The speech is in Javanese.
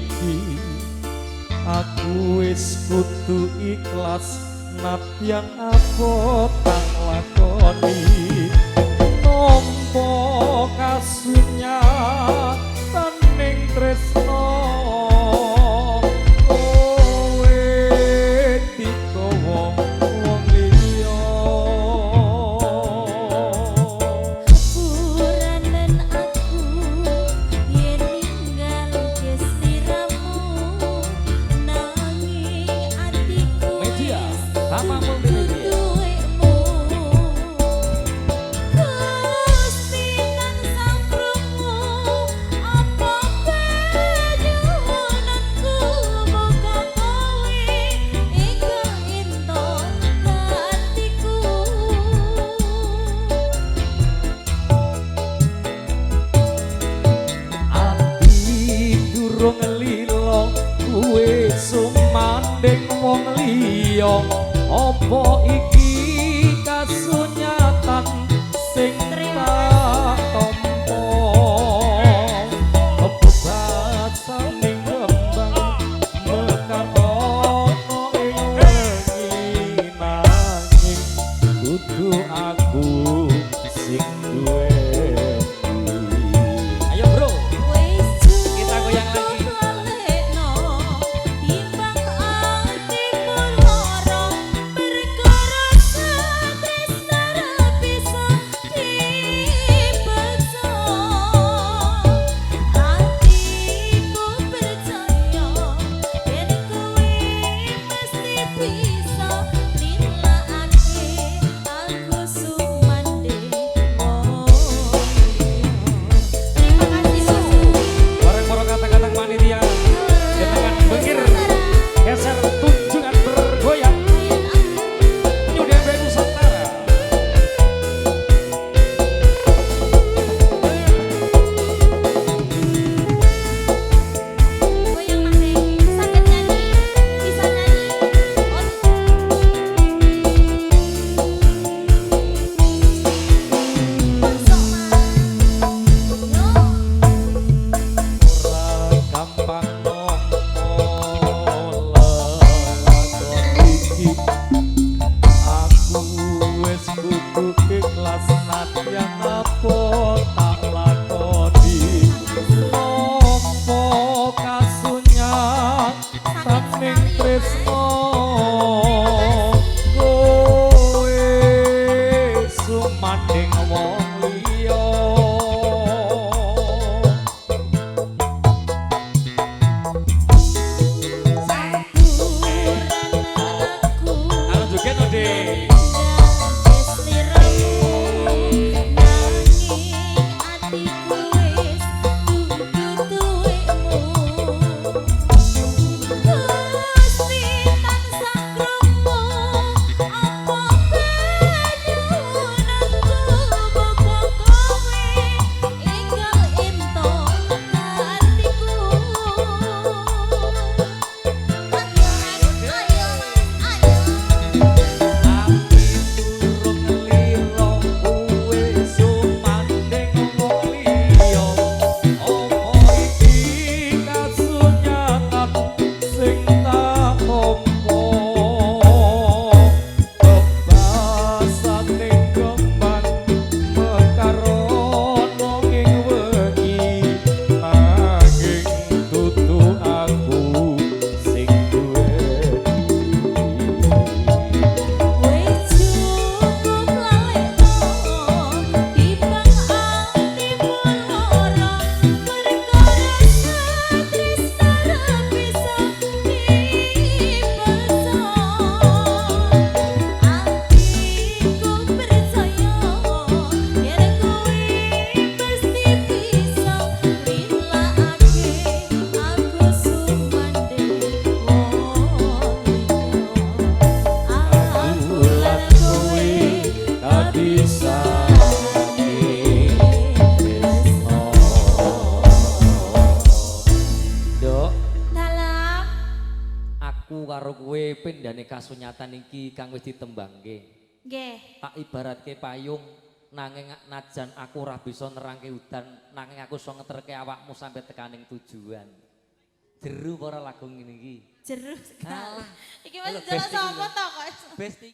iki. Aku wis kudu ikhlas nadyan apa tak lakoni. Nampa kasunyatan ning tresno, kowe digawa wong liya. Puranen aku yen ninggal sliramu, nanging atiku Media, wis Tama Multimedia. duwekmu. Gusti tansah krungu apa panyuwunanku, muga kowe enggal entuk atiku. Ati durung lila kuwe sumanding wong liya. Apa iki kasunyatan sing tak tampa? Bebasaning kembang mekar ana ing wengi, nanging kudu aku sing duweni. Ayo bro, Wis kita goyang lagi. cukup lalekno timbang atimu lara, perkara tresna ra bisa dipeksa. Atiku percaya yen kowe mesti bisa nilakake aku sumandhing wong liya. Terima kasih, Mas. Bareng para kata-kata panitia jenengan bengir geser tunjungan bergoyang New DMB Nusantara. Goyang Mas, saged nyanyi, bisa nyanyi. Oh, mosok Mas. Yo. Ora gampang nampa lelakon iki. Aku wis kudu ikhlas nadyan apa tak lakoni. Nampa kasunyatan ning tresno, kowe sumandhing wong liya. Sapuranen aku Kalau joget to, Dik. sliramu, nanging atiku wis dudu duwekmu. Gusti tansah krungu apa panyuwunanku, muga kowe enggal entuk atiku. Ayo Mas, ayo Mas, ayo. Ati durung lila kowe sumandhing wong liya. Apa iki kasunyatan sing tak tampa? Bebasaning kembang mekar ana ing wengi, nanging dudu aku sing duweni. Wis cukup lalekno timbang atimu lara, perkara tresna ra bisa dipeksa. Atiku percaya yen kowe mesti bisa nilakake aku sumandhing wong liya. Aku lan kowe kabisane tresno. Nduk, Dalam aku karo kowe pindhane kasunyatan iki kang wis ditembangke. nggih. Tak ibaratke payung, nanging najan aku ora bisa nerangke udan, nanging aku iso ngeterke awakmu sampe tekaning tujuan. Jeru para lagu ngene iki. Jeru sekali. Alah. Iki Mas Lho, njaluk besti sapa lho. to kok? Besti.